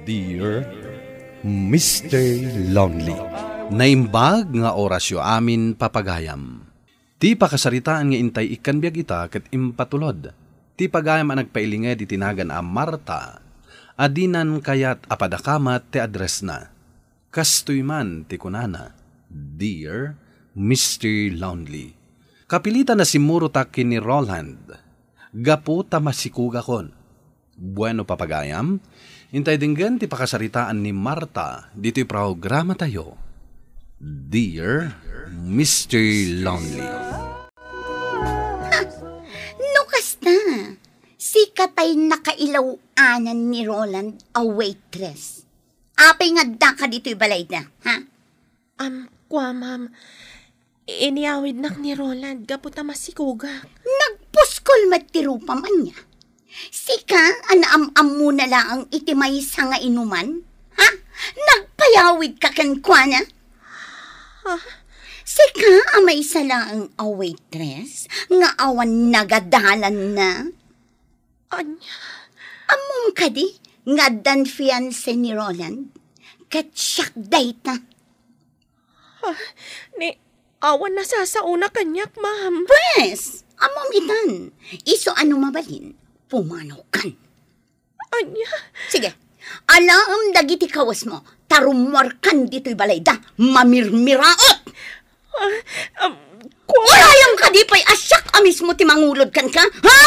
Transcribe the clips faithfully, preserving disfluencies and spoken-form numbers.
Dear Mister Lonely. Naimbag nga orasyo amin, papagayam. Ti pakasaritaan nga intay ikkan biag ita ket impatulod ti pagayam a nagpailinged iti nagan a Marta a dinan kayat a padakamat ti addressna. Kastoy man ti kunana, "Dear Mister Lonely, kapilitan a simmurotak ken ni Roland gapu ta masikugakon." Bueno, papagayam, intay denggen ti pakasaritaan ni Marta ditoy programatayo, Dear Mister Lonely. Ha! No kasta, sika tay nakailaw-anan ni Roland a waitress. Apay nga addaka ditoy balayda, ha? Am, kua, ma'am. Inyawidnak ni Roland gapu ta masikugak. Nagpuskol met ti rupam ania. Sika a naam-ammona laeng iti maysa nga inuman? Ha? Nagpayawidka kenkuana? Ha? Sika a maysa laeng a waitress nga awan nagadalanna? Ania? Ammom kadi nga addan fiancé ni Roland? Ket siak dayta. Ah, ni, awan nasasaona kaniak, ma'am. Pwes, ammom itan. Isu a no mabalin, pumanawkan. Ania? Sige, alaem dagiti kawesmo, ta rummuarkan ditoy balayda, mamirmiraot! Ah, um, kua- Urayam kadi pay a siak a mismo ti mangulod kenka, ha?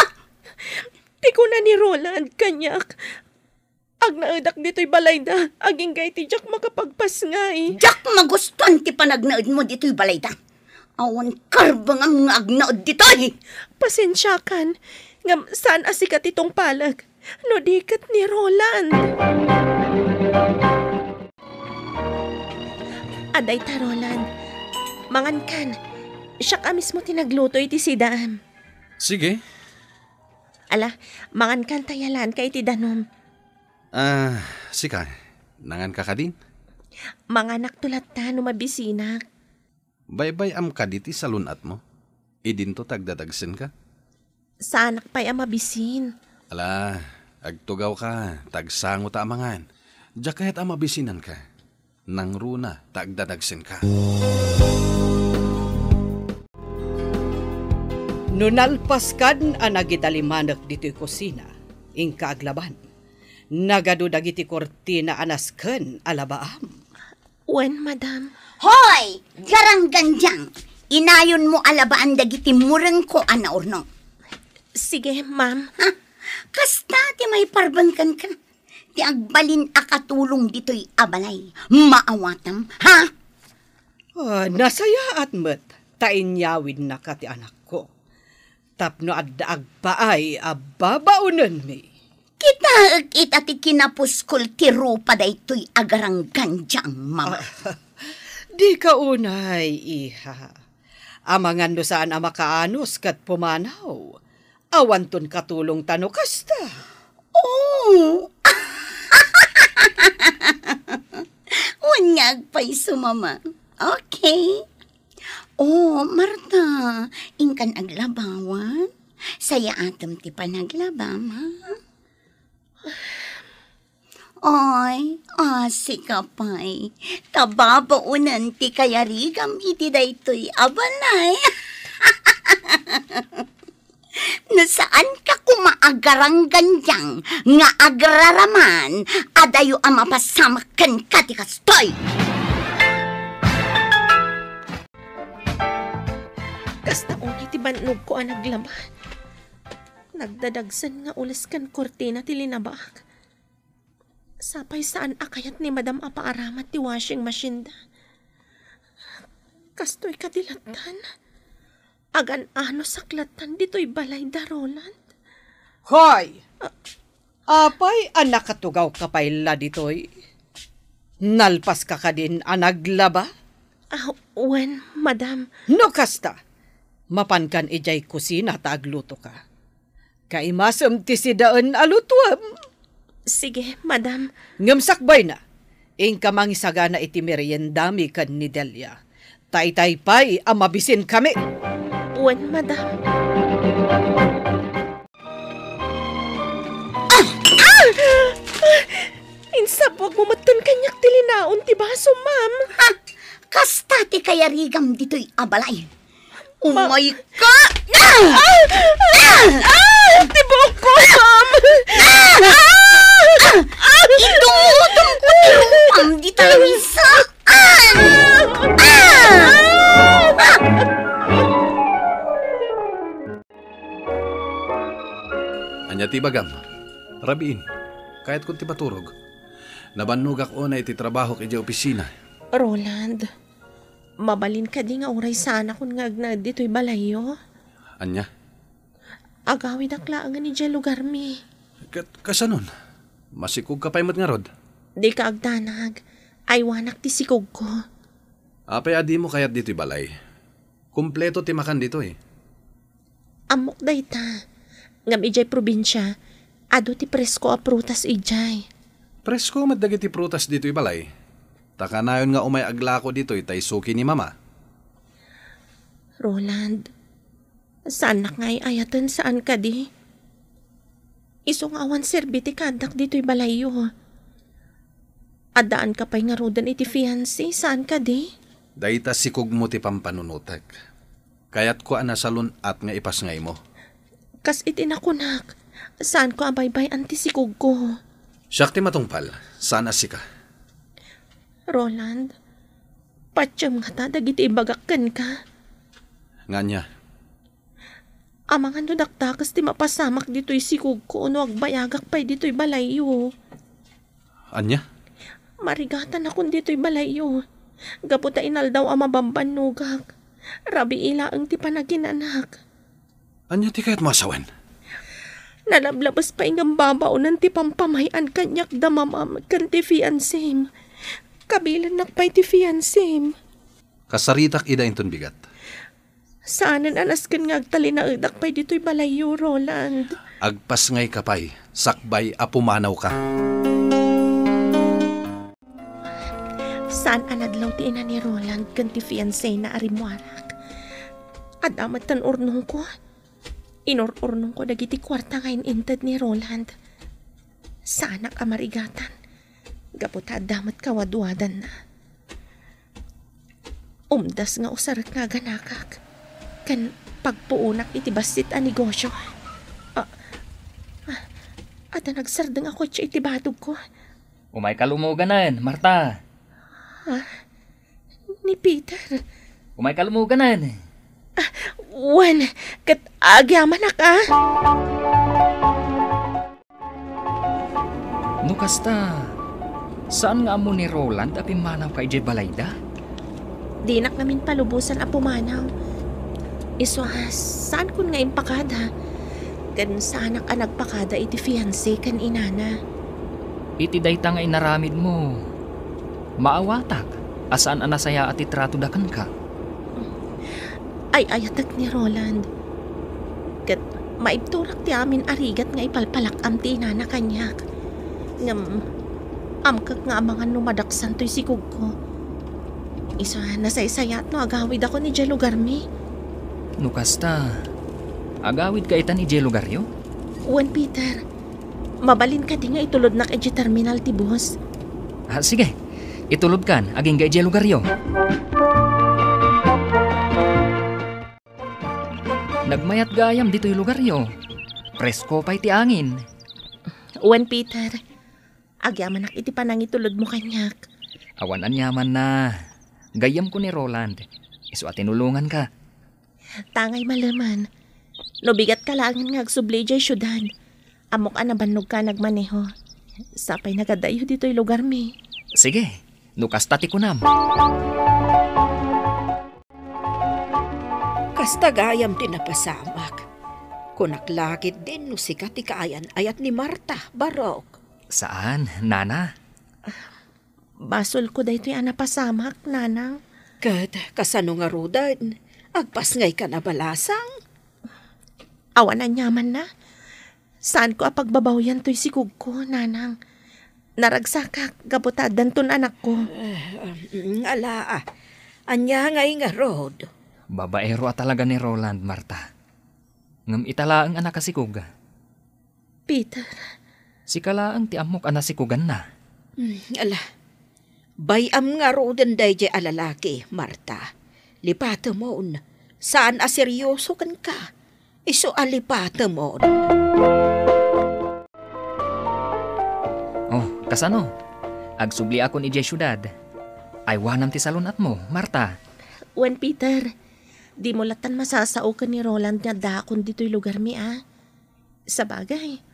Ti kuna ni Roland kaniak, agnaedak ditoy balayda, agingga iti diak makapagpasngay. Diak magustuan ti panagnaedmo ditoy balayda. Awan karbengam nga agnaed ditoy. Pasensiakan, ngem saan a sika ti tungpalek, no di ket ni Roland. Adda ita, Roland. Mangankan. Siak a mismo ti nagluto iti sidaam. Sige. Ala, mangankan ta yalanka iti danum. Ah, sika, nanganka kadin? Manganakto latta no mabisinak. Baybay-am kadi ti salun-atmo? Idinto ti agdadagsenka? Saanak pay a mabisin. Ala, agtugawka, ta agsango ta a mangan. Diak kayat a mabisinanka. Nangruna ta agdadagsenka. No nalpaskan a nagidalimanek ditoy kusina, inka aglaban. Nagadu dagiti kurtina a nasken a labaam. Wen, madam. Hoy! Garanggandiang! Inayonmo a labaan dagiti murengko a naurnong. Sige, ma'am. Ha? Kasta ti maiparbeng kenka. Ti agbalin a katulong ditoy a balay. Maawatam, ha? Ah, nasayaat met ta inyawidnaka ti anakko. Tapno adda agpaay a babaonenmi. Kitaek ita ti kinapuskol ti rupa daytoy a garanggandiang, mama. Ah, dika unay, iha. Amangan no saan a makaanus ket pumanaw. Awanton katulongta no kasta. Oh! Wen nga agpayso, mama. Okay. Oh, Marta, inkan aglabawan? Sayaatem ti panaglabam, ha? Ay, asi ka pay. Ta babaonen ti kayarigam iti daytoy a balay. No saanka koma a garanggandiang nga agraraman, adayo a mapasamak kenka ti kastoy. Kasta unay ti bannogko a naglaba. Nagdadagsen nga ules ken kurtina ti linabak. Sapay saan a kayat ni Madam a paaramat ti washing machine da. Kastoy kadi lattan? Agan-anosak lattan ditoy balay da, Roland? Hoy! Ah. Apay a nakatugawka pay la ditoy? Nalpaska kadin a naglaba? Ah, wen, madam. No kasta, mapankan idiay kusina ta aglutoka. Kaimasem ti sidaen a lutuem. Sige, madam. Ngem sakbayna, inka mangisagana iti meriendami ken ni Delia. Ta itay pay a mabisinkami. Wen, madam. Ah! Ah! Ah! Sabbuagmo metten kaniak ti linaon ti basom, ma'am. Ha? Kasta ti kayarigam ditoy a balay. Ma- Umay ka! Ah! Ah! Ah! Ti buokko, ma'am! Ah! Ah! Idumudum ko ti rupam dita lawisaan! Ah! Ah! Ania ti ibagam? Rabiin, kayatko ti maturog. Nabannogak unay iti trabahok idiay opisina. Roland, mabalin kadi nga uray saanakon nga agnaed ditoy balayyo? Ania? Agawidak laengen idiay lugarmi. Ket kasanon? Masikogka pay met ngarud? Dika agdanag. Aywanak ti sikogko. Apay a dimo kayat ditoy balay? Kompleto ti makan ditoy. Ammok dayta. Ngem idiay probinsia, adu ti presko a prutas idiay. Presko met dagiti prutas ditoy balay. Ta kanayon nga umay aglako ditoy ta isuki ni Mama. Roland, saannak nga ay-ayaten, saan kadi? Isu nga awan serbi ti kaaddak ditoy balayyo. Addaanka pay ngaruden iti fiancé, saan kadi? Dayta sikogmo ti pampanunotek. Kayatko a nasalun-at nga ipasngaymo. Kas iti nakunak, saanko a baybay-an ti sikogko. Siak ti matungpal, saan a sika. Roland, patiem ngata dagiti ibagak kenka. Ngania? Amangan no dakdakes ti mapasamak ditoy sikogko no agbayagak pay ditoy balayyo. Ania? Marigatanakon ditoy balayyo. Gapu ta inaldaw a mabambannogak. Rabii laeng ti panaginanak. Ania ti kayatmo a sawen? Nalablabes pay ngem babaonen ti pampamay-an kaniak da mamam ken ti fiancém. Kabilennak pay ti fiancém. Kasaritak ida inton bigat. Saanen a nasken nga agtalinaedak pay ditoy balayyo, Roland. Agpasngayka pay, sakbay a pumanawka. Saan a nadlaw ti ina ni Roland ken ti fiancéna a rimmuarak. Adda metten urnongko. Inur-urnongko dagiti kuarta nga in-inted ni Roland. Saanak a marigatan, gapu ta adda met kawadwadanna. Umdas nga usarek nga aganakak, ken pagpuonak iti bassit a negosio. Ah, ah, adda nagsardeng a kotse iti badogko. Umayka lumoganen, Marta. Ha? Ni Peter? Umayka lumoganen. Ah, wen, ket agyamanak, a? No kasta, saan nga ammo ni Roland a pimmanawka idiay balayda? Dinak ngamin palubosan a pumanaw. Isu a, saankon nga impakada. Ken saanak a nagpakada iti fiancé ken inana. Iti dayta nga inaramidmo, maawatak a saan a nasayaat ti tratoda kenka. Ay-ayatek ni Roland. Ket maibturak ti amin a rigat nga ipalpalak-am ti inana kaniak. Ngem ammok nga amangan no madaksan toy sikogko. Isu a, nasaysayaat no agawidakon idiay lugarmi. No kasta, agawidka itan idiay lugaryo? Wen, Peter. Mabalin kadi nga itulodnak idiay terminal ti bus? Ah, sige. Itulodkan agingga idiay lugaryo. Nagmayat gayam ditoy lugaryo. Presko pay ti angin. Wen, Peter. Agyamanak iti panangitulodmo kaniak. Awan aniamanna. Gayyemko ni Roland. Isu a tinulonganka. Tangay maleman. No bigatka laengen nga agsubli idiay siudad, ammok a nabannogka a nagmaneho. Sapay nagadayo ditoy lugarmi. Sige, no kasta ti kunam. Kasta gayam ti napasamak. Kunak la ketdin no sika ti kaayan-ayat ni Marta, Barok. Saan, Nana. Basolko daytoy a napasamak, Nanang. Ket kasano ngaruden? Agpasngaykan a balasang? Awan aniamanna. Saanko a pagbabawyan toy sikogko, Nanang. Naragsakak gapu ta addanton anakko. Eh, um, ala, ah. Ania ngay ngarud? Babaero a talaga ni Roland, Marta. Ngem ita laeng a nakasikog. Peter. Sika laeng ti ammok a nasikoganna. Hmm, ala. Bay-am ngaruden daydiay a lalaki, Marta. Lipatemon. Saan a serioso kenka. Isu a lipatemon. Oh, kasano? Agsubliakon idiay siudad. Aywanam ti salun-atmo, Marta. Wen, Peter, dimo lattan masasao ken ni Roland nga addaakon ditoy lugarmi, a? Sabagay,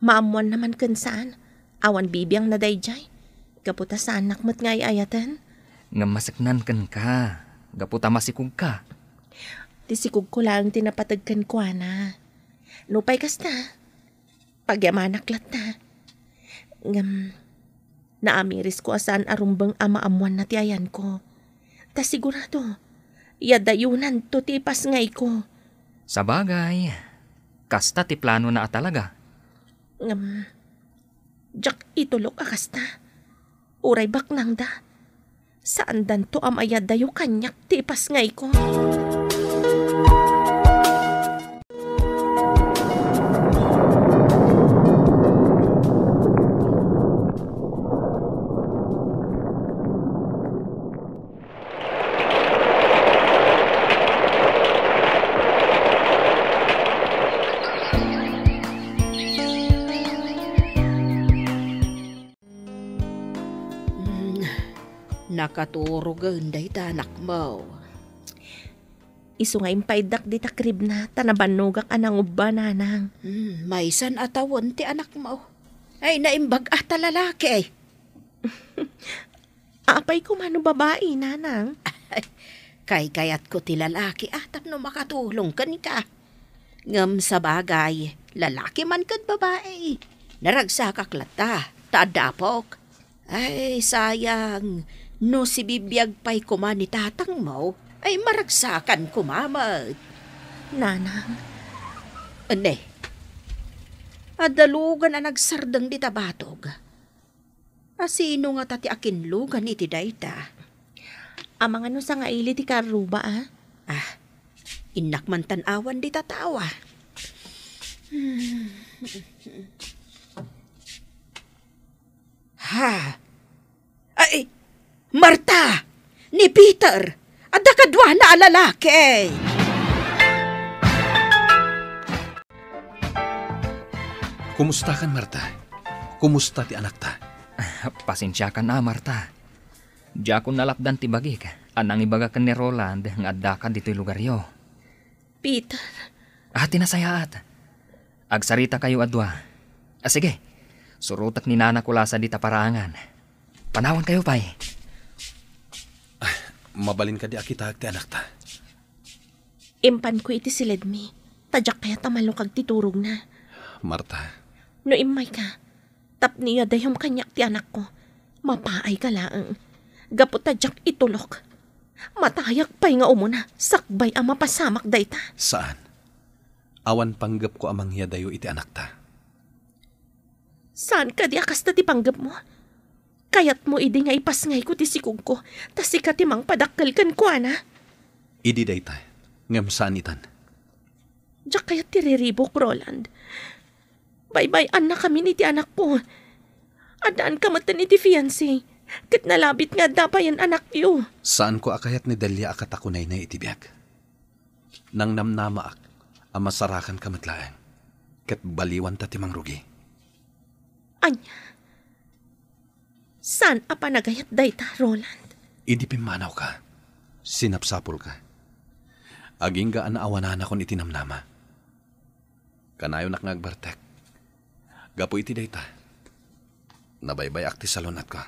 maammoanna man ken saan. Awan bibiangna daydiay. Gapu ta saannak met nga ay-ayaten. Ngem maseknan kenka, gapu ta masikogka. Ti sikogko laeng ti napateg kenkuana. Nupay kasta, pagyamanak latta. Ngem, naamirisko a saan a rumbeng a maammoanna ti ayanko. Ta sigurado, yadayonanto ti ipasngayko. Sabagay, kasta ti planona a talaga. Ngem, diak itulok a kasta. Uray baknangda, saandanto a mayadayo kaniak ti ipasngayko. Hmm, nakaturogen dayta anakmo. Isu nga impaiddak dita kribna, ta nabannogak a nangubba, nanang. Hmm, maysan a tawen ti anakmo. Ay, naimbag a ta lalaki. Apay koma no babai, nanang? Kaykayatko ti lalaki a tapno makatulong kenka. Ngem sabagay, lalaki man ken babai, naragsakak latta, ta adda apok. Ay, sayang, no sibibiag pay koma ni tatangmo, ay maragsakan koma met. Nanang. Ania? Adda lugan a nagsardeng dita batog. A sino ngata ti akinlugan iti dayta? Amangan no sangaili ti karruba, a? Ah, innak man tan-awan dita tao, a. Hmm. Ha? Ay, Marta! Ni Peter! Adda kaduana a lalaki! Kumustakan, Marta? Kumusta ti anakta? Pasensiakan a, Marta. Diakon nalapdan ti bagik a nangibaga ken ni Roland nga addaka ditoy lugaryo. Peter. Ah, ti nasayaat. Agsaritakayo a dua. Ah, sige. Surotek ni Nana Kulasa dita paraangan. Panawankayo pay. Ah, mabalin kadi a kitaek ti anakta? Impanko iti siledmi, ta diak kayat a malukag ti turogna. Marta. No immayka, tapno iyadayom kaniak ti anakko, mapaayka laeng. Gapu ta diak itulok. Matayak pay nga umuna, sakbay a mapasamak dayta. Saan. Awan panggepko a mangyadayo iti anakta. Saan kadi a kasta ti panggepmo? Kayatmo idi nga ipasngayko ti sikogko, ta sika ti mangpadakkel kenkuana? Idi dayta, ngem saan itan. Diak kayat ti riribuk, Roland. Baybay-annakamin iti anakko. Addaanka metten iti fiancé, ket nalabit nga adda payen anakyo. Saanko a kayat ni Delia a katakunayna iti biag. Nangnamnamaak a masarakanka met laeng, ket baliwanta ti mangrugi. Ania? Saan a panagayat dayta, Roland? Idi pimmanawka, sinapsapulka. Agingga a naawananakon iti namnama. Kanayonak nga agbartek. Gapu iti dayta, nabaybay-ak ti salun-atko.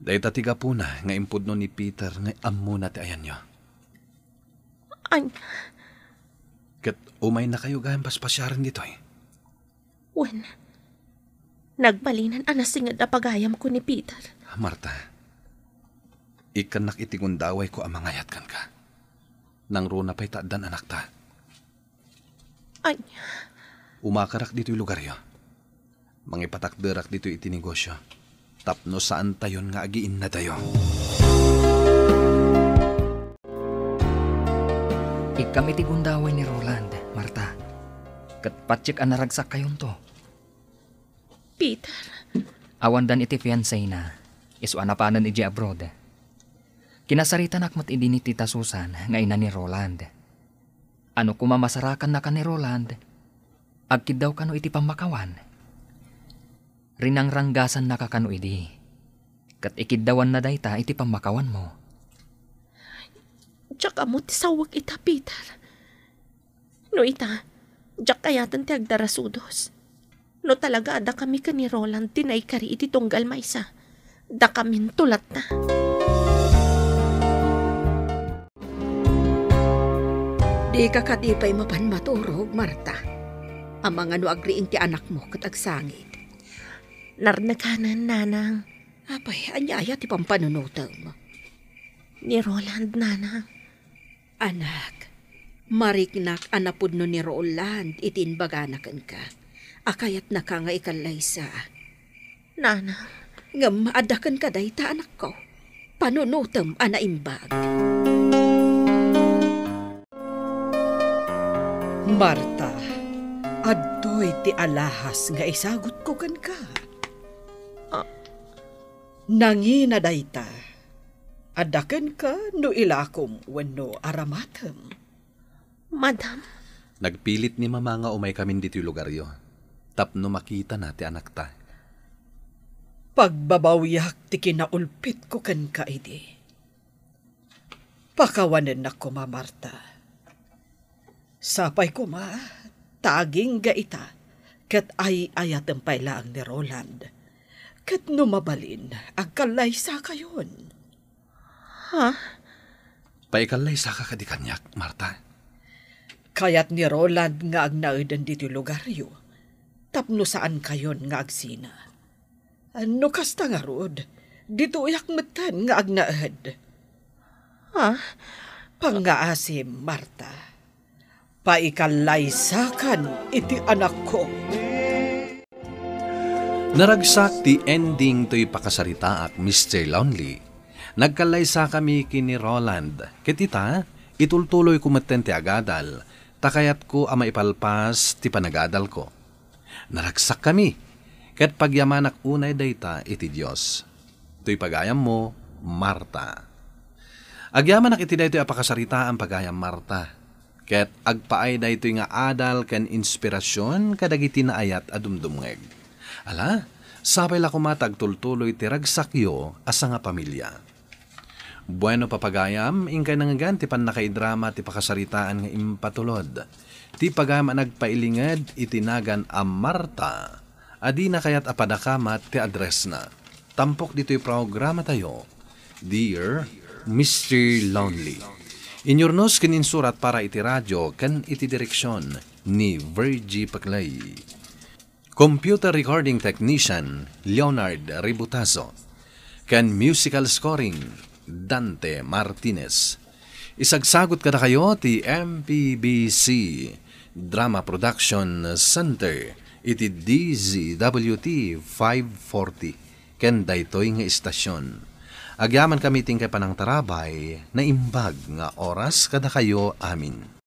Dayta ti gapuna nga impudno ni Peter nga ammona ti ayanyo. Ania? Ket umaynakayo gayam paspasiaren ditoy. Wen, nagbalinen a nasinged a pagayamko ni Peter. Marta, ikkannak iti gundawayko a mangayat kenka. Nangruna pay ta addan anakta. Ania? Umakarak ditoy lugaryo. Mangipatakderak ditoy iti negosio tapno saantayon nga agiinnadayo. Ikkam iti gundaway ni Roland, Marta. Ket patiek a naragsakkayonto. Peter, Awandan iti fiancéna, isu a napanen idiay abroad. Kinasaritanak met idi ni Tita Susan nga ina ni Roland. Ano koma masarakannaka ni Roland, agkiddaw kano iti pammakawan. Rinangrangasannaka kano idi, ket ikiddawanna dayta iti pammakawanmo. Diak ammo ti sawek ita, Peter. No ita, diak ayaten ti agdarasudos. No talaga a dakami ken ni Roland ti naikari iti tunggal maysa, dakaminto latta. Dika kadi pay mapan maturog, Marta. Amangan no agriing ti anakmo ket agsangit. Narnekanen, Nanang. Apay, ania aya ti pampanunotem? Ni Roland, Nanang. Anak, mariknak a napudno ni Roland iti imbagana kenka a kayatnaka nga ikallaysa. Nanang. Ngem adda kenka dayta, anakko. Panunotem a naimbag. Marta, adtoy ti alahas nga isagutko kenka. Ah. Nangina dayta. Adda kenka no ilakom wenno aramatem. Madam. Nagpilit ni Mama nga umaykamin ditoy lugaryo tapno makitana ti anakta. Pagbabawiak ti kinaulpitko kenka idi. Pakawanennak koma, Marta. Sapay koma ta agingga ita ket ay-ayatem pay laeng ni Roland. Ket no mabalin, agkallaysakayon. Ha? Paikallaysaka kadi kaniak, Marta. Kayat ni Roland nga agnaeden ditoy lugaryo tapno saankayon nga agsina. No kasta ngarud, ditoyak metten nga agnaed. Ha? Pangngaasim, Marta. Paikallaysakam iti anakko. Naragsak ti ending toy pakasaritaak, Mister Lonely. Nagkallaysakami ken ni Roland, ket ita, itultuloyko metten ti agadal, ta kayatko a maipalpas ti panagadalko. Naragsakkami, ket pagyamanak unay dayta iti Dios. Toy pagayammo, Marta. Agyamanak iti daytoy a pakasaritaan, pagayam Marta, ket agpaay daytoy nga adal ken inspirasion kadagiti naayat a dumdumngeg. Ala, sapay la koma ta agtultuloy ti ragsakyo a sangapamilia. Bueno, papagayam, inkay nangngegan ti pannakaidrama ti pakasaritaan nga impatulod. Ti pagayam a nagpailinged iti nagan a Marta, a dina kayat a padakamat ti addressna. Tampok ditoy programatayo, Dear Mister Lonely. Inyurnos ken insurat para iti radio ken iti direksion ni Virgie Paclay. Computer Recording Technician, Leonard Ributazo, ken Musical Scoring, Dante Martinez. Isagsagut kadakayo ti M P B C Drama Production Center iti D Z W T five forty ken daytoy nga istasion. Agyamankami ti inkay panangtarabay, naimbag nga oras kadakayo amin.